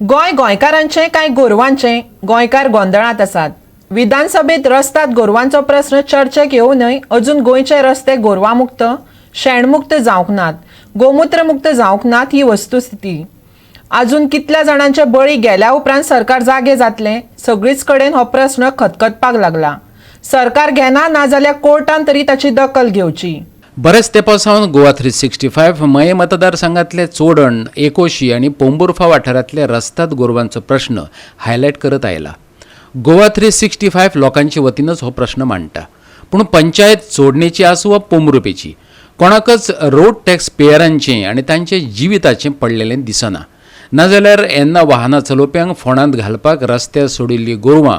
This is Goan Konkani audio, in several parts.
गोंय गोंयकारांचें काय गोरवांचें? गोंयकार गोंदळांत आसात. विधानसभेत रस्ताद गोरवांचो प्रस्न चर्चेक येवनय अजून गोंयचे रस्ते गोरवांमुक्त, शेणमुक्त जावंक नात, गोमुत्रमुक्त जावंक नात ही वस्तुस्थिती. अजून कितल्या जाणांचे बळी गेल्या उपरांत सरकार जागे जातलें? सगळीच कडेन हो प्रस्न खतखतपाक लागला. सरकार घेना नाजाल्यार कोर्टान तरी ताची दखल घेवची. बरेच तेंपा सावन गोवा 365 मये मतदारसंघातले चोडण, एकोशी आनी पोंबुर्फा वाठारांतले रस्ताद गोरवांचो प्रश्न हायलायट करत आयला. गोवा 365 लोकांचे वतीनच हो प्रश्न मांडटा, पूण पंचायत चोडणेची आसूं वा पोंबुर्पेची, कोणाकच रोड टॅक्स पेयरांचें आनी तांचे जिविताचें पडलेलें दिसना. नाजाल्यार येन्ना वाहनां चलोवप्यांक फोंडांत घालपाक रस्त्यार सोडिल्लीं गोरवां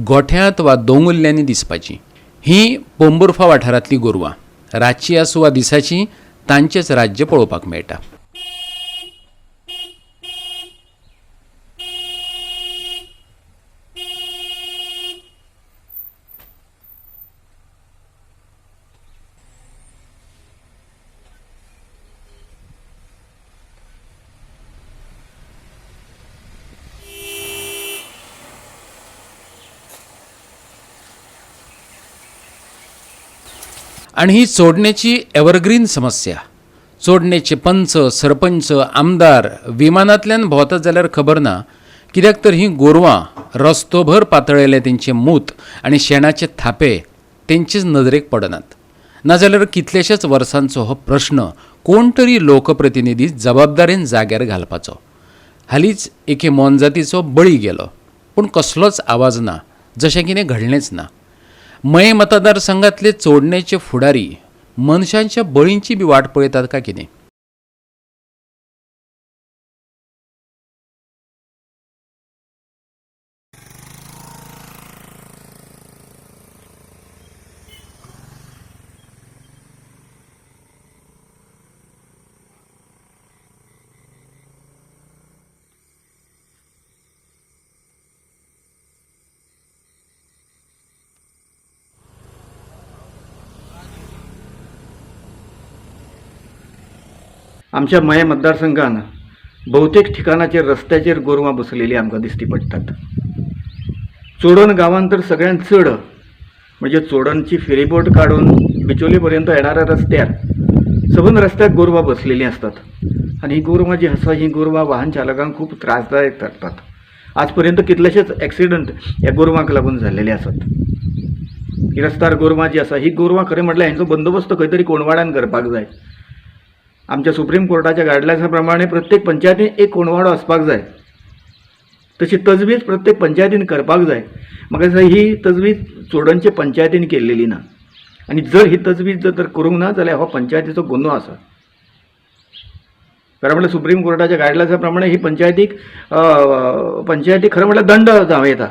गोठ्यांत वा दोंगुल्ल्यांनी दिसपाचीं. हीं पोंबुर्फा वाठारांतलीं गोरवां रातची आसूं वा दिसाची तांचेच राज्य पळोवपाक मेळटा. आणि ही चोडणेची एवरग्रीन समस्या. चोडणेचे पंच, सरपंच, आमदार विमानांतल्यान भोंवतात जाल्यार खबर ना, कित्याक तर हीं गोरवां रस्तोभर पातळिल्ले तेंचे मूत आनी शेणाचे थापे तेंचेच नदरेक पडनात. नाजाल्यार कितलेशेच वर्सांचो हो प्रश्न कोण तरी लोकप्रतिनिधी जबाबदारेन जाग्यार घालपाचो. हालींच एके मोनजातीचो बळी गेलो, पूण कसलोच आवाज ना, जशें कितें घडलेंच ना. मये मतदारसंघातले चोडणेचे फुडारी मनशांच्या बळींची बी वाट पळयतात काय कितें? आमच्या मये मतदारसंघान बहुतेक ठिकाणाचेर रस्त्याचेर गोरवां बसलेली आमकां दिश्टी पडटात. चोडण गांवांत तर सगळ्यांत चड, म्हणजे चोडणची फेरीबोट काडून बिचोली पर्यंत येणाऱ्या रस्त्यार सबंद रस्त्याक गोरवां बसलेलीं आसतात आनी ही गोरवां जीं आसा ही गोरवां वाहन चालकांक खूब त्रासदायक थारतात. आज पर्यंत कितलेशेच एक्सिडंट ह्या गोरवांक लागून जाल्लेले आसात. ही रस्त्यार गोरवां जी आसा ही गोरवां खरें म्हटल्यार हेंचो बंदोबस्त खंय तरी कोणवाड्यान करपाक जाय. आमच्या सुप्रीम कोर्टाच्या गायडलायन्सा प्रमाणे प्रत्येक पंचायतीन एक कोणवाडो आसपाक जाय, तशी तजवीज प्रत्येक पंचायतीन करपाक जाय. म्हाका दिसता ही तजवीज चोडणचे पंचायतीन केल्लेली ना आनी जर ही तजवीज जर तर करूंक ना जाल्यार हो पंचायतीचो गुन्हो आसा. खरें म्हटल्यार सुप्रीम कोर्टाच्या गायडलायन्सा प्रमाणे ही पंचायतीक पंचायतीक खरें म्हटल्यार दंड जावं येता.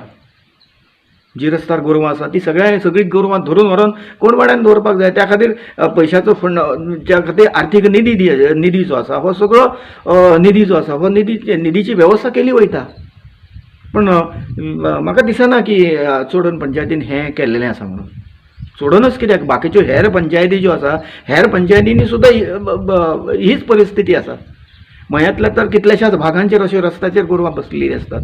जी रस्त्यार गोरवां आसा ती सगळ्या सगळीं गोरवां धरून व्हरोन कोणवाड्यान दवरपाक जाय. त्या खातीर पयशाचो फंड, ज्या खातीर आर्थीक निधी निधी जो आसा हो सगळो निधी जो आसा हो निधीची वेवस्था केली वयता. पूण म्हाका दिसना की चोडण पंचायतीन हें केल्लेलें आसा म्हणून. चोडणच कित्याक, बाकीच्यो हेर पंचायती ज्यो आसा हेर पंचायतींनी सुद्दां हीच परिस्थिती आसा. मयांतल्या तर कितल्याशाच भागांचेर अश्यो रस्त्याचेर गोरवां बसलेलीं आसतात,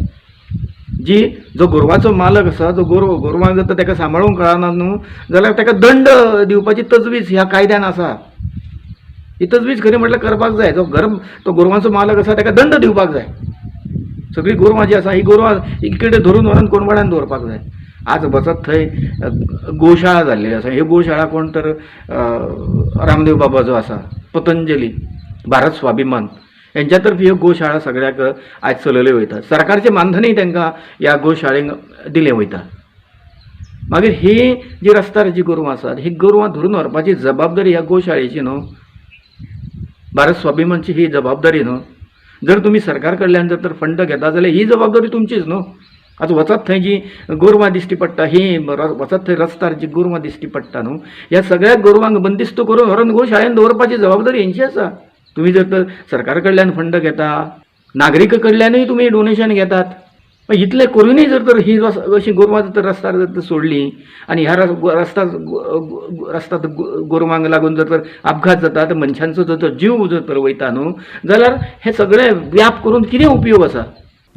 जी जो गोरवाचो मालक आसा, जो गोरवांक जर ताका सांबाळूंक कळना न्हू जाल्यार ताका दंड दिवपाची तजवीज ह्या कायद्यान आसा. ही तजवीज खरी म्हटल्यार करपाक जाय. जो तो गोरवांचो मालक आसा ताका दंड दिवपाक जाय. सगळीं गोरवां जी आसा ही गोरवां इकडे धरून व्हरून कोणवाड्यान दवरपाक जाय. आज वचत थंय गोशाळा जाल्ली आसा. ह्यो गोशाळा कोण तर रामदेव बाबा जो आसा, पतंजली, भारत स्वाभिमान हेंच्या तर्फे ह्यो गोशाळा सगळ्याक आयज चलयल्यो वयता. सरकारचें मानधनूय तांकां ह्या गोशाळेंक दिलें वयता. मागीर ही जी रस्त्यार जी गोरवां आसात ही गोरवां धरून व्हरपाची जबाबदारी ह्या गोशाळेची न्हू, भारत स्वाभिमानची ही जबाबदारी न्हू. जर तुमी सरकार कडल्यान जर तर फंड घेता जाल्यार ही जबाबदारी तुमचीच न्हू. आतां वचत थंय जी गोरवां दिश्टी पडटा, ही वचत थंय रस्त्यार जी गोरवां दिश्टी पडटा न्हू, ह्या सगळ्या गोरवांक बंदिस्त करून व्हरून गोशाळेन दवरपाची जबाबदारी हेंची आसा. तुमी जर तर सरकार कडल्यान फंड घेता, नागरिका कडल्यानूय तुमी डोनेशन घेतात, इतलें करुनूय जर तर ही अशी गोरवां जर तर रस्त्यार जर तर सोडली आनी ह्या रस्त्यार गोरवांक लागून जर तर अपघात जाता तर मनशांचो जर तर जीव जर तर वयता न्हू जाल्यार हे सगळें व्याप करून कितें उपयोग आसा?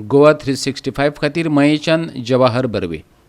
गोवा 365 खातीर मयेच्यान जवाहर बर्वे.